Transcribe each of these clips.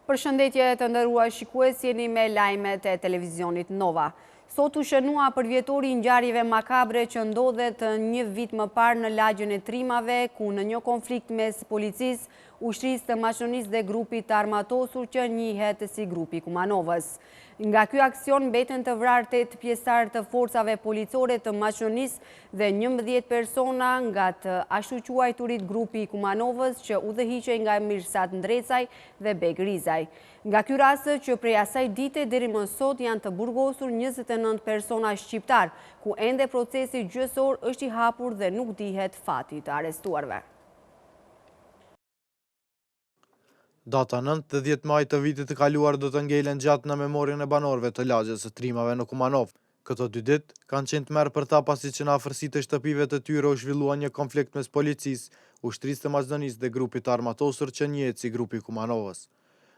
Përshëndetje të nderuar shikues, jeni me lajmet e televizionit Nova. Sot u shënua përvjetori i ngjarjeve makabre që ndodhët një vit më parë në lagjen e Trimave, ku në një konflikt mes policisë, ushtrisë të Maqedonisë dhe grupit të armatosur që njihet si grupi i Kumanovës. Nga ky aksion mbetën të vrarë 8 pjesëtarë të forcave policore të Maqedonisë dhe 11 persona nga të ashtuquajturit grupi i Kumanovës që udhëhiqej nga Mirsad Ndrecaj dhe Beg Rizaj. Nga ky rast që prej asaj dite deri më sot janë të burgosur 29 persona shqiptarë, ku ende procesi gjyqësor është i hapur dhe nuk dihet fati i të arrestuarve. Data 9 dhe 10 maj të vitit të kaluar do të ngelen gjatë në memorien e banorëve të lagjes së Trimave në Kumanovë. Këto dy ditë kanë qenë tmerr për ta pasi që në afërsi të shtëpive të tyre u zhvillua një konflikt mes policisë, ushtrisë të Maqedonisë dhe grupit të armatosur që njihet si grupi i Kumanovës.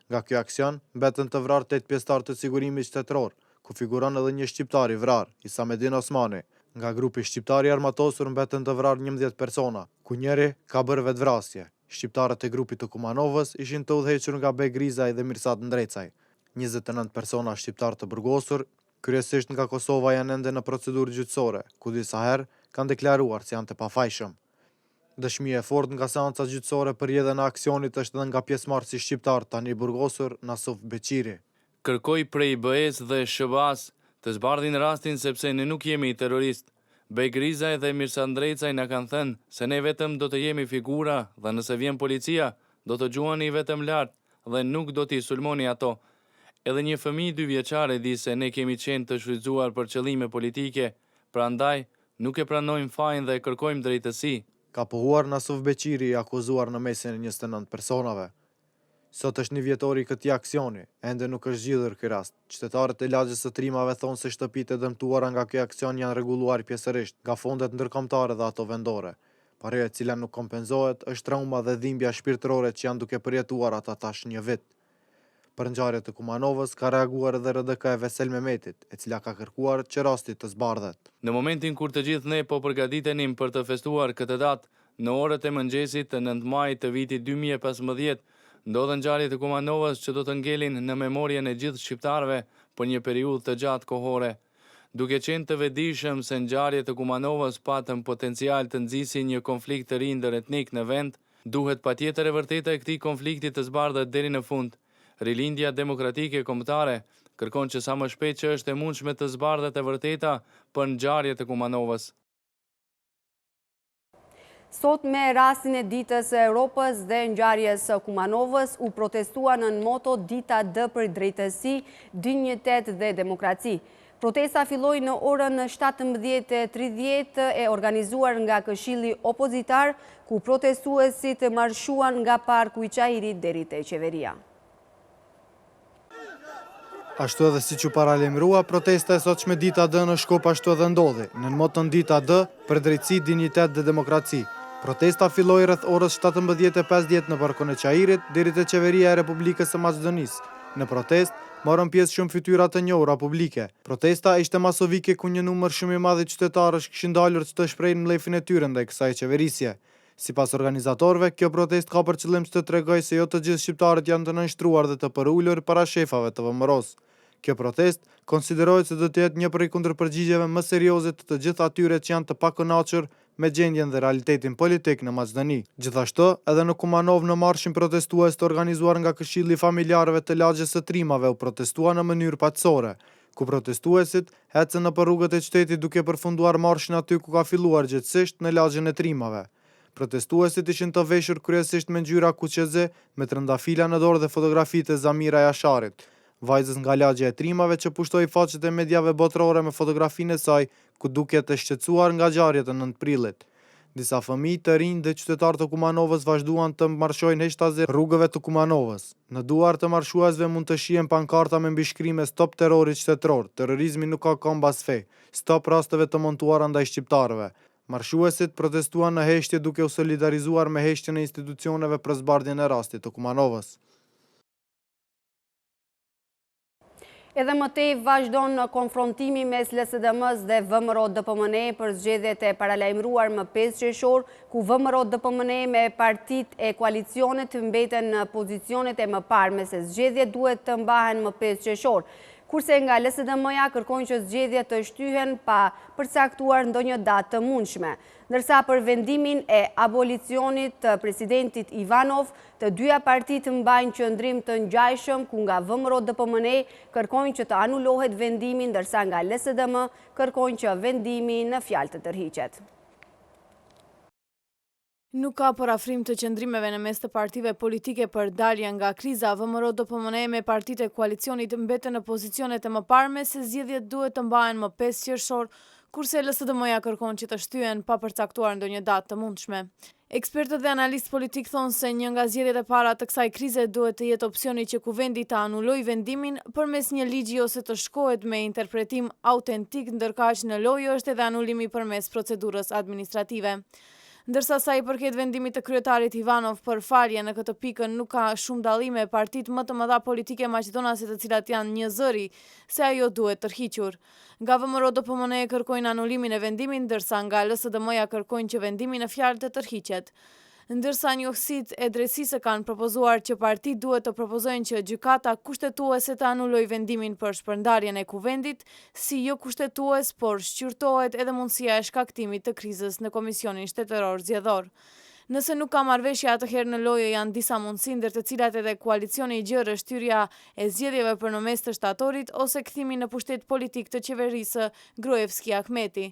Nga ky aksion, mbetën të vrarë 8 pjesëtarë të sigurimit shtetëror, ku figuron edhe një shqiptar i vrarë, Isamedin Osmani. Nga grupi shqiptar i armatosur mbetën të vrarë 11 persona, ku njëri ka bërë vetëvrasje. Shqiptarët e grupit të Kumanovës ishin të udhëhequr nga Beg Rizaj dhe Mirsad Ndrecaj. 29 persona shqiptarë të burgosur, kryesisht nga Kosova janë ende në procedurë gjyqësore, ku disa herë kanë deklaruar se janë të pafajshëm. Dëshmi e fortë nga seanca gjyqësore për rrjedhën e aksionit është edhe nga pjesëmarrësi shqiptar tani i burgosur Nasuf Beqiri. Kërkoj prej BE-së dhe SHBA-së të zbardhin rastin sepse ne nuk jemi terroristë. Beg Rizaj dhe Mirsad Ndrecaj na kanë thënë se ne vetëm do të jemi figura dhe nëse vjen policia, do të gjuani vetëm lart dhe nuk do t'i sulmoni ato. Edhe një fëmijë dy vjeçar e di se ne kemi qenë të shfrytëzuar për qëllime politike, prandaj nuk e pranojmë fajin dhe kërkojmë drejtësi. Ka pohuar Nasuf Beqiri i akuzuar në mesin e 29 personave. Sot është një vjetori i këtij aksioni, ende nuk është zgjidhur ky rast. Qytetarët e lagjes së Trimave thonë se shtëpitë e dëmtuara nga ky aksion janë rregulluar pjesërisht nga fondet ndërkombëtare dhe ato vendore. Por ajo e cila nuk kompenzohet është trauma dhe dhimbja shpirtërore që janë duke përjetuar ata tash një vit. Për ngjarjet të Kumanovës ka reaguar edhe RDK e Vesel Mehmetit, e cila ka kërkuar që rasti të zbardhet. Në momentin kur të gjithë ne po përgatitenim për të festuar këtë datë, në orët e mëngjesit të 9 majit të vitit 2015, ndodhën ngjarje të Kumanovës që do të ngelin në memorien e gjithë shqiptarëve për një periudhë të gjatë kohore. Duke qenë të vetëdijshëm se ngjarjet të Kumanovës patën potencial të nxisin një konflikt të ri ndëretnik në vend, duhet patjetër e vërteta e këtij konflikti të zbardhet deri në fund. Rilindja Demokratike Kombëtare kërkon që sa më shpejt që është e mundshme të zbardhet e vërteta për ngjarjet e Kumanovës. Sot me rastin e ditës së Europës dhe ngjarjes së Kumanovës u protestua nën moto Dita D për drejtësi, dinjitet dhe demokraci. Protesta filloi në orën 17.30 e organizuar nga Këshilli Opozitar, ku protestuesit marshuan nga parku i Çairit deri te qeveria. Ashtu edhe siç u paralajmërua, protesta e sotshme Dita D në Shkup ashtu edhe ndodhi, nën moton Dita D për drejtësi, dinjitet dhe demokraci. Protesta filloi rreth orës 17:50 në Parkun e Çairit deri te Qeveria e Republikës së Maqedonisë. Në protestë morën pjesë shumë fytyra të njohura publike. Protesta ishte masovike ku një numër shumë i madh i qytetarësh kishin dalur që të shprehin mllefin e tyre ndaj kësaj qeverisje. Sipas organizatorëve, kjo protestë ka për qëllim që të tregojë se jo të gjithë shqiptarët janë të nënshtruar dhe të përulur para shefave të VMRO-së. Kjo protestë konsiderohet se do të jetë një prej kundërpërgjigjeve më serioze të të gjithë atyre që janë të pakënaqur me gjendjen dhe realitetin politik në Maqedoni. Gjithashtu, edhe në Kumanovë në marshin protestues të organizuar nga Këshilli i Familjarëve të Lagjes së Trimave u protestua në mënyrë paqësore, ku protestuesit ecën nëpër rrugët e qytetit duke përfunduar marshin aty ku ka filluar gjegjësisht në lagjen e Trimave. Protestuesit ishin të veshur kryesisht me ngjyra kuqezi, me trëndafila në dorë dhe fotografitë e Zamira Jasharit, vajzës nga lagja e Trimave që pushtoi faqet e mediave botërore me fotografinë e saj ku duket e shqetësuar nga ngjarjet e 9 prillit. Disa fëmijë, të rinj dhe qytetarë të Kumanovës vazhduan të marshojnë heshtazi rrugëve të Kumanovës. Në duar të marshuesve mund të shihen pankarta me mbishkrime Stop terrorit shtetëror, terrorizmi nuk ka komb as fe, Stop rasteve të montuara ndaj shqiptarëve. Marshuesit protestuan në heshtje duke u solidarizuar me heshtjen e institucioneve për zbardhjen e rastit të Kumanovës. Edhe më tej vazhdon konfrontimi mes LSDM-së dhe VMRO-DPMNE për zgjedhjet e paralajmëruar më 5 qershor, ku VMRO-DPMNE me partitë e koalicionit mbeten në pozicionet e mëparme se zgjedhjet duhet të mbahen më 5 qershor. Kurse nga LSDM-ja kërkojnë që zgjedhjet të shtyhen pa përcaktuar ndonjë datë të mundshme. Ndërsa për vendimin e abolicionit të presidentit Ivanov, të dyja partitë mbajnë qëndrim të ngjashëm ku nga VMRO-DPMNE kërkojnë që të anulohet vendimi ndërsa nga LSDM kërkojnë që vendimi në fjalë të tërhiqet. Nuk ka përafrim të qëndrimeve në mes të partive politike për daljen nga kriza, VMRO-DPMNE me partitë e koalicionit mbeten në pozicionet e mëparme se zgjedhjet duhet të mbahen më 5 qershor, kurse LSDM-ja kërkon që të shtyhen pa përcaktuar ndonjë datë të mundshme. Ekspertët dhe analistë politikë thonë se një nga zgjedhjet e para të kësaj krize duhet të jetë opsioni që Kuvendi të anulojë vendimin përmes një ligji ose të shkohet me interpretim autentik, ndërkaq në lojë është edhe anulimi përmes procedurës administrative. Ndërsa sa i përket vendimit të kryetarit Ivanov për falje në këtë pikë nuk ka shumë dallime partitë më të mëdha politike maqedonase të cilat janë një zëri se ajo duhet tërhiqur. Nga VMRO-DPMNE kërkojnë anulimin e vendimit, ndërsa nga LSDM-ja kërkojnë që vendimi në fjalë të tërhiqet. Ndërsa njohësit e drejtësisë kanë propozuar që partitë duhet të propozojnë që Gjykata Kushtetuese të anulojë vendimin për shpërndarjen e Kuvendit si jokushtetues, por shqyrtohet edhe mundësia e shkaktimit të krizës në Komisionin Shtetëror Zgjedhor. Nëse nuk ka marrëveshje atëherë në lojë janë disa mundësi ndër të cilat edhe koalicioni i gjerë shtyrja e zgjedhjeve për në mes të shtatorit ose kthimi në pushtet politik të qeverisë Gruevski-Ahmeti.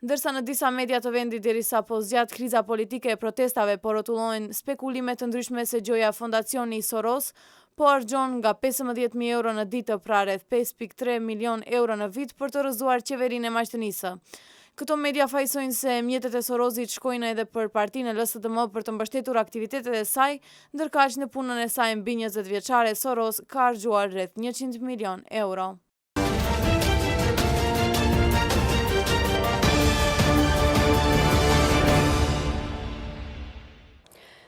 Ndërsa në disa media të vendit derisa po zgjat kriza politike e protestave po rrotullohen spekulime të ndryshme se gjoja fondacioni i Soros po harxhon nga 15.000 euro në ditë pra rreth 5.3 milion euro në vit për të rrëzuar qeverinë e Maqedonisë. Këto media fajësojnë se mjetet e Sorosit shkojnë edhe për partinë LSDM për të mbështetur aktivitetet e saj, ndërkaq në punën e saj mbi 20 vjeçare Soros ka harxhuar rreth 100 milion euro.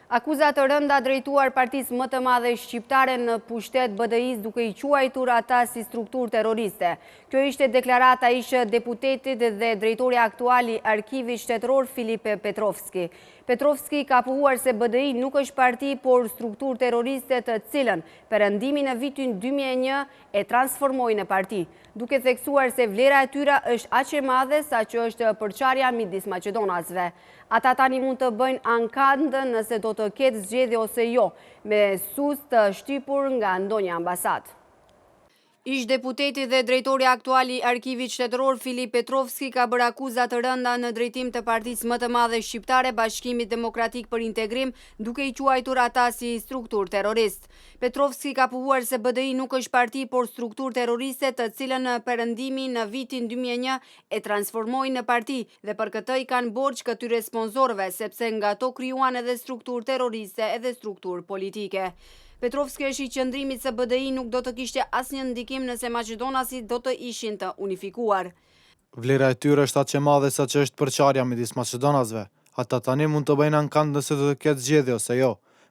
Akuza të rënda drejtuar partisë më të madhe shqiptare në pushtet BDI-së duke i quajtur ata si strukturë terroriste. Kjo ishte deklarata e ish deputetit dhe drejtori aktual i Arkivit Shtetëror Filip Petrovski. Petrovski ka pohuar se BDI nuk është parti, por strukturë terroriste të cilën Perëndimi në vitin 2001 e transformoi në parti, duke theksuar se vlera e tyre është aq e madhe sa që është përçarja midis maqedonasve. Ata tani mund të bëjnë ankand nëse do të ketë zgjedhje ose jo, me sustë të shtypur nga ndonjë ambasadë. Ish-deputeti dhe drejtori aktual i Arkivit Shtetëror Filip Petrovski ka bërë akuza të rënda në drejtim të partisë më të madhe shqiptare Bashkimit Demokratik për Integrim, duke i quajtur ata si strukturë terrorist. Petrovski ka pohuar se BDI nuk është parti, por strukturë terroriste të cilën Perëndimi në vitin 2001 e transformoi në parti dhe për këtë i kanë borxh këtyre sponsorëve, sepse nga to krijuan edhe strukturë terroriste edhe strukturë politike. Petrovski është i qëndrimit se BDI nuk do të kishte asnjë ndikim nëse maqedonasit do të ishin të unifikuar. Vlera e tyre është aq e madhe sa që është përçarja midis maqedonasve. Ata tani mund të bëjnë ankand nëse do të ketë zgjedhje ose jo,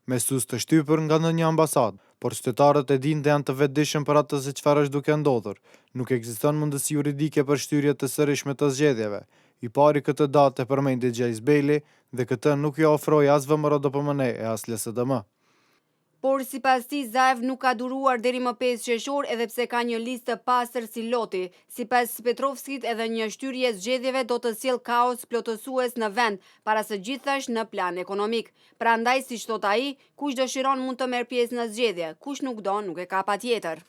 me sustë të shtypur nga ndonjë ambasadë. Por qytetarët e dinë dhe janë të vetëdijshëm për atë se çfarë është duke ndodhur. Nuk ekziston mundësi juridike për shtyrje të sërishme të zgjedhjeve. I pari këtë datë e përmendi Xhejs Bejli dhe këtë nuk ia ofroi as VMRO-DPMNE e as LSDM. Por sipas tij Zaev nuk ka duruar deri më 5 qershor edhe pse ka një listë të pastër si loti. Sipas Petrovskit edhe një shtyrje e zgjedhjeve do të sjellë kaos plotësues në vend, para së gjithash në plan ekonomik. Prandaj, siç thotë ai, kush dëshiron mund të merr pjesë në zgjedhje, kush nuk do nuk e ka patjetër.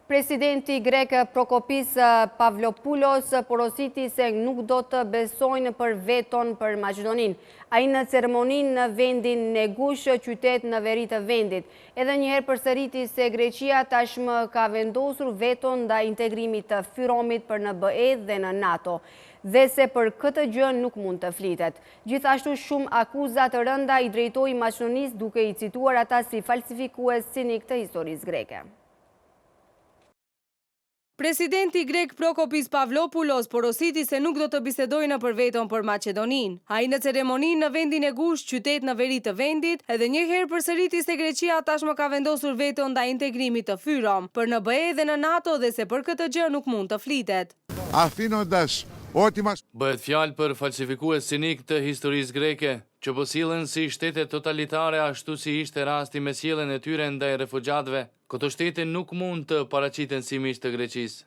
Presidenti grek Prokopis Pavlopoulos porositi se nuk do të besojnë për veton për Maqedoninë. Ai në ceremoninë në vendin Negush, qytet në veri të vendit. Edhe njëherë përsëriti se Greqia tashmë ka vendosur veton ndaj integrimit të FYROM-it për në BE dhe në NATO dhe se për këtë gjë nuk mund të flitet. Gjithashtu shumë akuza të rënda i drejtoi Maqedonisë duke i cituar ata si falsifikues cinik të historisë greke. Presidenti grek Prokopis Pavlopulos porositi se nuk do të bisedojnë për veton për Maqedoninë. Ai në ceremoninë në vendin e Gush, qytet në veri të vendit, edhe një herë përsëriti se Greqia tashmë ka vendosur veton ndaj integrimit të FYROM, për në BE dhe në NATO dhe se për këtë gjë nuk mund të flitet. Afinodas oti mas. Bëhet fjalë për falsifikues cinikë të historisë greke, që po sillen si shtete totalitare ashtu si ishte rasti me sjelljen e tyre ndaj refugjatëve. Këto shtete nuk mund të paraqiten si miq të Greqisë.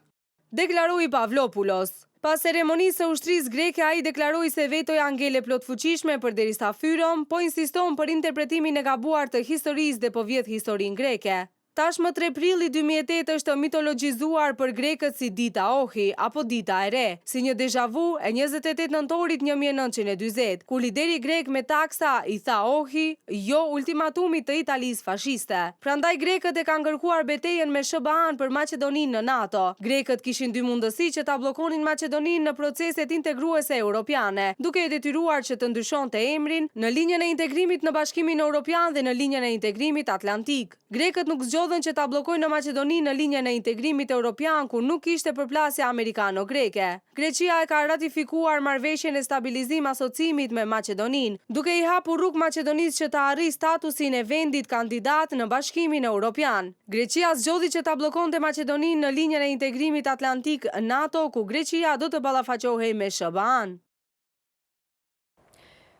Deklaroi Pavlopulos. Pas ceremonisë së ushtrisë greke ai deklaroi se vetoja ngel e plotfuqishme përderisa FYROM po insiston për interpretimin e gabuar të historisë dhe po vjedh historinë greke. Tashmë tre prilli 2008 është mitologjizuar për grekët si Dita Ohi, apo Dita e Re, si një deja vu e 28 nëntorit 1940, ku lideri grek Metaksa i tha Ohi, jo ultimatumit të Italisë fashiste. Prandaj grekët e kanë kërkuar betejën me SHBA-në për Maqedoninë në NATO. Grekët kishin dy mundësi që ta bllokonin Maqedoninë në proceset integruese europiane, duke e detyruar që të ndryshonte emrin në linjën e integrimit në Bashkimin Europian dhe në linjën e integrimit Atlantik. Grekët nuk zgjodhën që ta bllokojnë në Maqedoninë në linjën e integrimit europian ku nuk kishte përplasje amerikano-greke. Greqia e ka ratifikuar marrëveshjen e stabilizim asociimit me Maqedoninë, duke i hapur rrugë Maqedonisë që të arrijë statusin e vendit kandidat në Bashkimin Europian. Greqia zgjodhi që ta bllokonte Maqedoninë në linjën e integrimit Atlantik NATO, ku Greqia do të ballafaqohej me SHBA-në.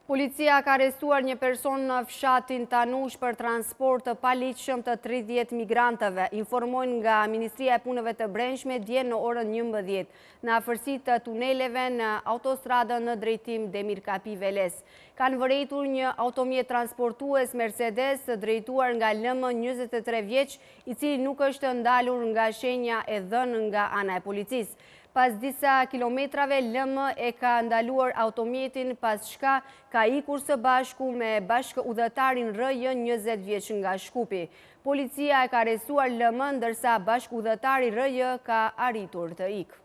Policia ka arrestuar një person në fshatin Tanush për transport të paligjshëm të 30 migrantëve, informojnë nga Ministria e Punëve të Brendshme dje në orën 11, në afërsi të tuneleve në autostradën në drejtim Demir Kapi Veles. Kanë vërejtur një automjet transportues Mercedes të drejtuar nga LM 23 vjeç, i cili nuk është ndalur nga shenja e dhënë nga ana e policisë. Pas disa kilometrave, LM e ka ndaluar automjetin pas çka ka ikur së bashku me bashkëudhëtarin RJ 20 vjeç nga Shkupi. Policia e ka arrestuar LM, ndërsa bashkëudhëtari RJ ka arritur të ikë.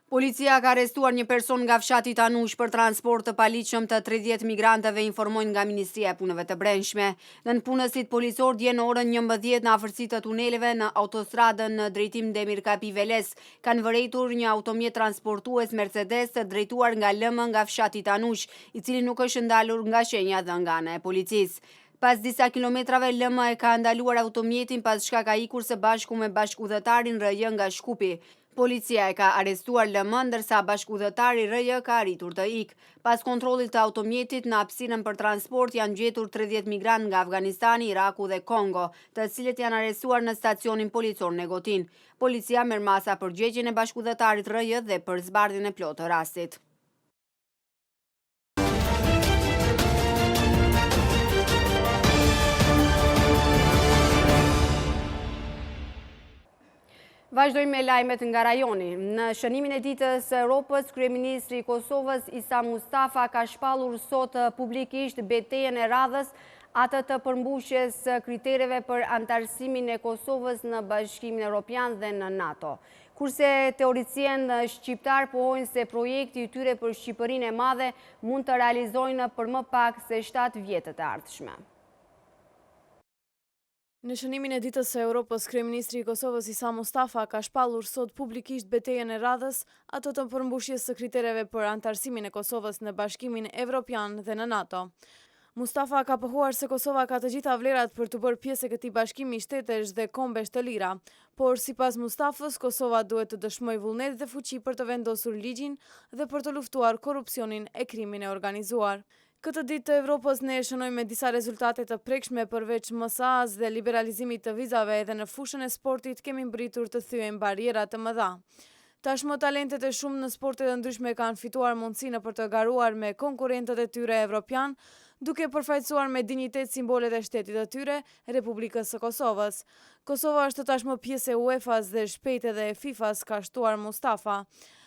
Policia ka arrestuar një person nga fshati Tanush për transport të paligjshëm të 30 migrantëve, informojnë nga Ministria e Punëve të Brendshme. Nëpunësit policor dje në orën 11 në afërsi të tuneleve në autostradën në drejtim Demir Kapi Veles kanë vërejtur një automjet transportues Mercedes të drejtuar nga LM nga fshati Tanush, i cili nuk është ndalur nga shenja dhënë nga ana e policisë. Pas disa kilometrave, LM e ka ndaluar automjetin pas çka ka ikur së bashku me bashkudhëtarin RJ nga Shkupi. Policia e ka arrestuar LM, ndërsa bashkudhëtari RJ ka arritur të ikë. Pas kontrollit të automjetit në hapësirën për transport janë gjetur 30 migrantë nga Afganistani, Iraku dhe Kongo, të cilët janë arrestuar në stacionin policor Negotin. Policia merr masa për gjetjen e bashkudhëtarit RJ dhe për zbardhjen e plotë të rastit. Vazhdojmë me lajmet nga rajoni. Në shënimin e ditës së Europës, Kryeministri i Kosovës, Isa Mustafa, ka shpallur sot publikisht betejën e radhës atë të përmbushjes së kritereve për anëtarësimin e Kosovës në Bashkimin Europian dhe në NATO. Kurse teoricienë shqiptarë pohojnë se projekti i tyre për Shqipërinë e Madhe mund të realizojnë për më pak se 7 vjetët e ardhshme. Në shënimin e ditës së Europës, Kryeministri i Kosovës Isa Mustafa ka shpallur sot publikisht betejën e radhës, atë të përmbushjes së kritereve për anëtarësimin e Kosovës në Bashkimin Evropian dhe në NATO. Mustafa ka pohuar se Kosova ka të gjitha vlerat për t'u bërë pjesë e këtij bashkimi shtetesh dhe kombesh të lira. Por, sipas Mustafës, Kosova duhet të dëshmojë vullnet dhe fuqi për të vendosur ligjin dhe për të luftuar korrupsionin e krimin e organizuar. Këtë ditë të Evropës ne e shënojmë me disa rezultate të prekshme përveç MSA-s dhe liberalizimit të vizave edhe në fushën e sportit kemi mbërritur të thyejmë barriera të mëdha. Tashmë talentet e shumtë në sporte të ndryshme kanë fituar mundësinë për të garuar me konkurrentët e tyre evropianë, duke përfaqësuar me dinjitet simbolet e shtetit të tyre, Republikës së Kosovës. Kosova është tashmë pjesë e UEFA-s dhe shpejt edhe e FIFA-s, ka shtuar Mustafa.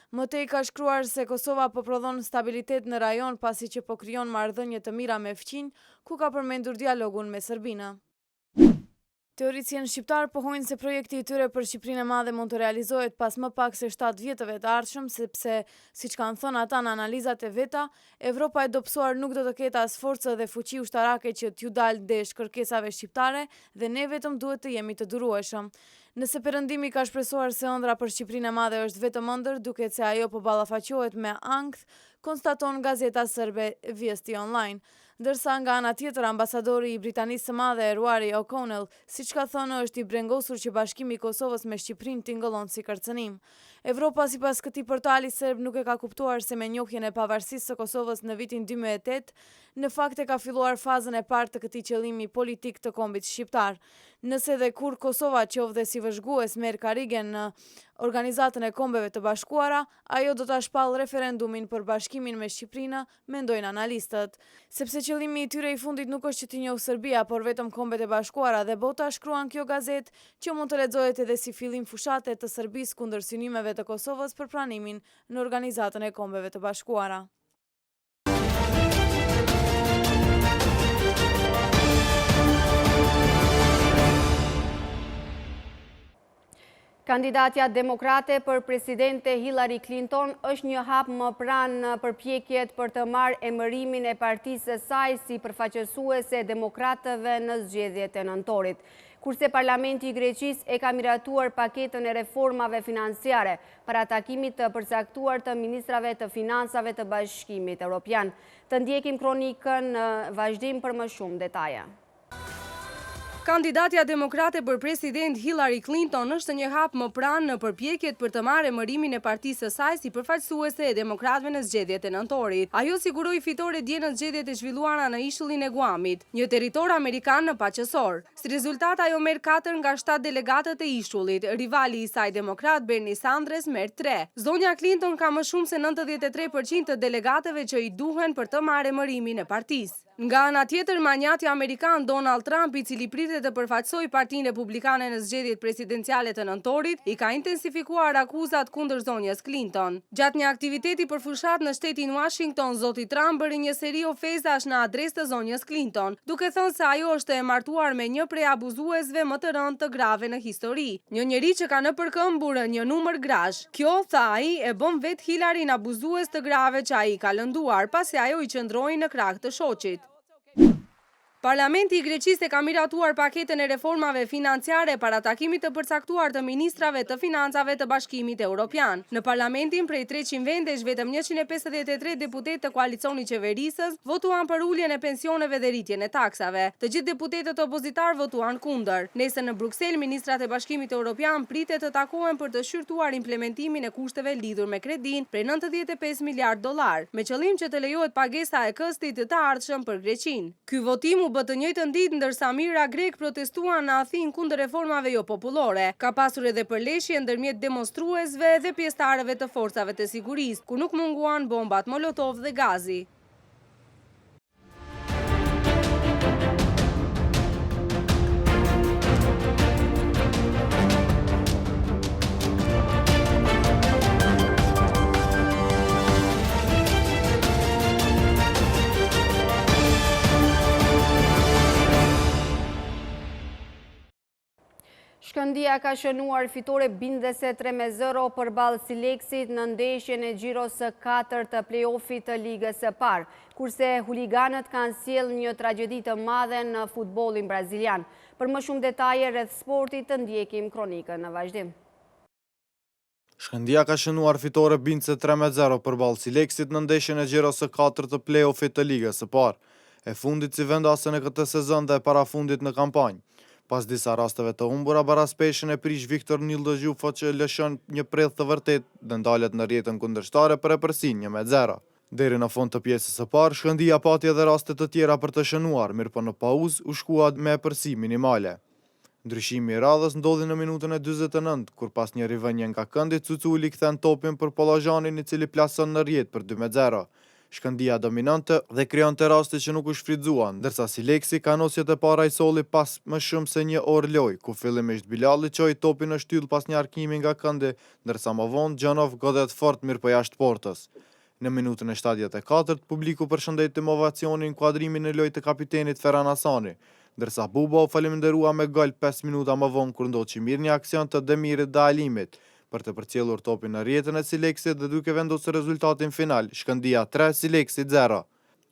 Më tej ka shkruar se Kosova po prodhon stabilitet në rajon pasi që po krijon marrëdhënie të mira me fqinj, ku ka përmendur dialogun me Serbinë. Teoricienë shqiptarë pohojnë se projekti i tyre për Shqipërinë e Madhe mund të realizohet pas më pak se 7 vjetëve të ardhshëm, sepse, siç kanë thënë ata në analizat e veta, Evropa e dobësuar nuk do të ketë as forcë dhe fuqi ushtarake që t'ju dalë ndesh kërkesave shqiptare dhe ne vetëm duhet të jemi të durueshëm. Nëse Perëndimi ka shpresuar se ëndrra për Shqipërinë e Madhe është vetëm ëndërr, duket se ajo po ballafaqohet me ankth, konstaton gazeta serbe Vijesti Online. Ndërsa nga ana tjetër ambasadori i Britanisë së Madhe, Ruari O'Connell, siç ka thënë është i brengosur që bashkimi i Kosovës me Shqipërinë tingëllon si kërcënim. Evropa sipas këtij portali serb nuk e ka kuptuar se me njohjen e pavarësisë së Kosovës në vitin 2008, në fakt e ka filluar fazën e parë të këtij qëllimi politik të kombit shqiptar. Nëse dhe kur Kosova qoftë dhe si vëzhgues merr karrigen në Organizatën e Kombeve të Bashkuara, ajo do ta shpallë referendumin për bashkimin me Shqipërinë, mendojnë analistët. Sepse qëllimi i tyre i fundit nuk është që t'i njohë Serbia, por vetëm Kombet e Bashkuara dhe bota, shkruan kjo gazetë, që mund të lexohet edhe si fillim fushate të Serbisë kundër synimeve të Kosovës për pranimin në Organizatën e Kombeve të Bashkuara. Kandidatja demokrate për presidente Hillary Clinton është një hap më pranë në përpjekjet për të marrë emërimin e partisë së saj si përfaqësuese e demokratëve në zgjedhjet e nëntorit. Kurse Parlamenti i Greqisë e ka miratuar paketën e reformave financiare para takimit të përcaktuar të ministrave të financave të Bashkimit Europian. Të ndjekim kronikën në vazhdim për më shumë detaje. Kandidatja demokrate për president Hillary Clinton është një hap më pranë në përpjekjet për të marrë emërimin e partisë së saj si përfaqësuese e demokratëve në zgjedhjet e nëntorit. Ajo siguroi fitore dje në zgjedhjet e zhvilluara në ishullin e Guamit, një territor amerikan në Paqësor. Si rezultat ajo merr katër nga shtatë delegatët e ishullit, rivali i saj demokrat Bernie Sanders merr tre. Zonja Clinton ka më shumë se 93 për qind të delegatëve që i duhen për të marrë emërimin e partisë. Nga ana tjetër, manjati amerikan Donald Trump, i cili pritet të përfaqësojë Partinë Republikane në zgjedhjet presidenciale të nëntorit, i ka intensifikuar akuzat kundër zonjës Clinton. Gjatë një aktiviteti për fushatë në shtetin Washington, zoti Trump bëri një seri ofezash në adresë të zonjës Clinton, duke thënë se ajo është e martuar me një prej abuzuesve më të rëndë të grave në histori, një njeri që ka nëpërkëmbur një numër grash. Kjo, tha ai, e bën vetë Hillaryn abuzues të grave që ai ka lënduar, pasi ajo i qëndroi në krah të shoqit. Parlamenti i Greqisë e ka miratuar paketën e reformave financiare para takimit të përcaktuar të ministrave të financave të Bashkimit Europian. Në parlamentin prej 300 vendesh, vetëm 153 deputetë të koalicionit qeverisës votuan për uljen e pensioneve dhe rritjen e taksave. Të gjithë deputetët opozitarë votuan kundër. Nesër në Bruksel, ministrat e Bashkimit Europian pritet të takohen për të shqyrtuar implementimin e kushteve lidhur me kredinë prej 95 miliardë dollarë, me qëllim që të lejohet pagesa e këstit të ardhshëm për Greqinë. Ky votim u bë të njëjtën ditë ndërsa mijëra grekë protestuan në Athinë kundër reformave jopopullore. Ka pasur edhe përleshje ndërmjet demonstruesve dhe pjesëtarëve të forcave të sigurisë, ku nuk munguan bombat molotov dhe gazi. Shkëndija ka shënuar fitore bindëse 3-0 përballë Sileksit në ndeshjen e xhiros së 4 të play-offit të Ligës së Parë, kurse huliganët kanë sjellë një tragjedi të madhe në futbollin brazilian. Për më shumë detaje rreth sportit të ndjekim kronikën në vazhdim. Shkëndija ka shënuar fitore bindëse 3-0 përballë Sileksit në ndeshjen e xhiros së 4 të play-offit të Ligës së Parë. E fundit si vendase në këtë sezon dhe e parafundit në kampanjë. Pas disa rasteve të humbura, baraspeshën e prish Viktor Nildo Zhufo që lëshon një predhë të vërtetë dhe ndalet në rrjetën kundërshtare për epërsinë 1-0. Deri në fund të pjesës së parë, Shkëndija pati edhe raste të tjera për të shënuar, mirëpo në pauzë u shkua me epërsi minimale. Ndryshimi i radhës ndodhi në minutën e 49, kur pas një rivënje nga këndi, Cuculi kthen topin për Pollozhanin i cili plason në rrjetë për 2-0. Shkëndija dominonte dhe krijonte raste që nuk u shfrytëzuan, ndërsa Sileksi kanosjet e para i solli pas më shumë se një orë lojë, ku fillimisht Bilalli çoi topin në shtyllë pas një harkimi nga këndi, ndërsa më vonë Gjonov godet fort mirëpo jashtë portës. Në minutën e 74, publiku përshëndeti me ovacionin inkuadrimin në lojë të kapitenit Ferhan Hasani, ndërsa Buba u faleminderua me gol 5 minuta më vonë kur ndoqi mirë një aksion të Demirit dhe Alimit, për të përcjellur topin në rrjetën e Sileksit dhe duke vendosur rezultatin final, Shkëndija 3, Sileksi 0.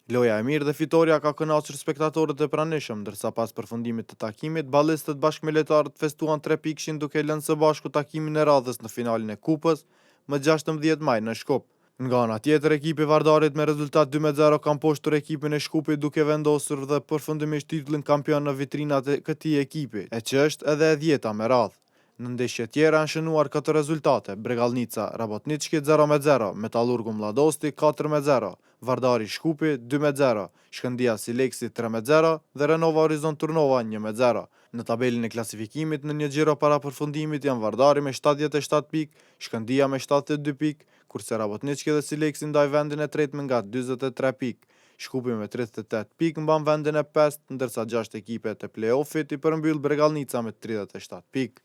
Loja e mirë dhe fitorja ka kënaqur spektatorët e pranishëm, ndërsa pas përfundimit të takimit, ballistët bashkë me lojtarët festuan trepikëshin duke lënë së bashku takimin e radhës në finalen e Kupës, më 16 maj në Shkup. Nga ana tjetër, ekipi i Vardarit me rezultat 2-0 ka mposhtur ekipin e Shkupit duke vendosur dhe përfundimisht titullin kampion në vitrinat e këtij ekipi, e që është edhe e dhjeta me radhë. Në ndeshjet tjera janë shënuar këto rezultate, Bregallnica, Rabotniçki 0-0, Metallurgu Mlladosti 4-0, Vardari Shkupi 2-0, Shkëndija Sileksi 3-0 dhe Renova Horizont Turnova 1-0. Në tabelën e klasifikimit në një xhiro para përfundimit janë Vardari me 77 pikë, Shkëndija me 72 pikë, kurse Rabotniçki dhe Sileksi ndajnë vendin e tretë me nga 43 pikë. Shkupi me 38 pikë mban vendin e pestë, ndërsa 6 ekipet e play-offit i përmbyll Bregallnica me 37 pikë.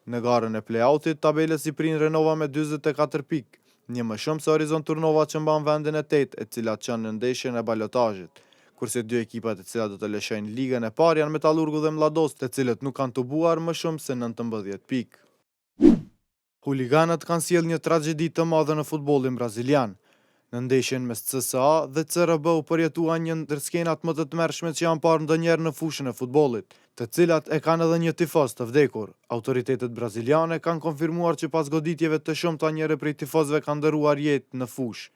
Në garën e play-outit, tabelës i prin Renova me 44 pikë, një më shumë se Horizont Turnova që mban vendin e 8, e cila qenë në ndeshjen e balotazhit. Kurse dy ekipat e cilat do të lëshojnë ligën e parë janë Metallurgu dhe Mlladosti, të cilët nuk kanë tubuar më shumë se 19 pikë. Huliganët kanë sjellë një tragjedi të madhe në futbollin brazilian. Në ndeshjen mes CSA dhe CRB u përjetua një ndër skenat më të tmerrshme që janë parë ndonjëherë në fushën e futbollit, të cilat e kanë edhe një tifoz të vdekur. Autoritetet braziliane kanë konfirmuar që pas goditjeve të shumta njëri prej tifozëve ka ndërruar jetë në fushë.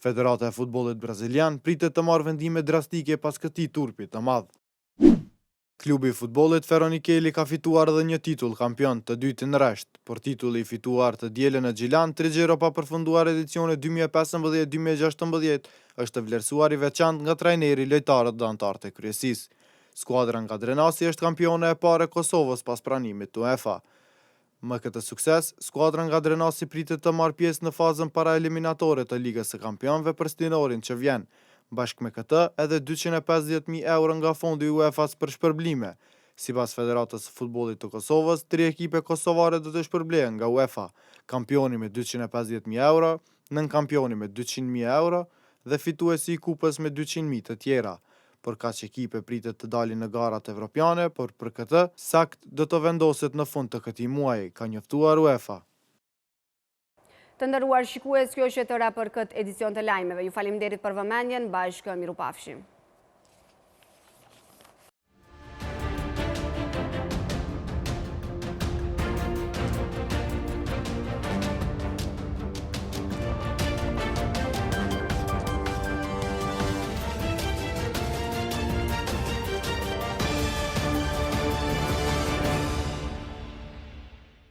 Federata e Futbollit Brazilian pritet të marrë vendime drastike pas këtij turpi të madh. Klubi i futbollit Feronikeli ka fituar edhe një titull kampion, të dytin rresht, por titulli i fituar të dielën në Gjilan, tri xhiro pa përfunduar edicioni 2015-2016, është vlerësuar i veçantë nga trajneri, lojtarët dhe anëtarët e kryesisë. Skuadra nga Drenasi është kampione e parë e Kosovës pas pranimit të UEFA. Me këtë sukses, skuadra nga Drenasi pritet të marrë pjesë në fazën paraeliminatore të Ligës së Kampionëve për stinorin që vjen. Bashkë me këtë, edhe 250.000 euro nga fondi i UEFA-s për shpërblime. Sipas Federatës së Futbollit të Kosovës, tri ekipe kosovare do të shpërblehen nga UEFA: kampioni me 250.000 euro, nënkampioni me 200.000 euro dhe fituesi i kupës me 200.000 të tjera. Por kaq ekipe pritet të dalin në garat evropiane, por për këtë sakt do të vendoset në fund të këtij muaji, ka njoftuar UEFA. Të nderuar shikues, kjo është e tëra për këtë edicion të lajmeve. Ju faleminderit për vëmendjen, bashkë mirupafshim.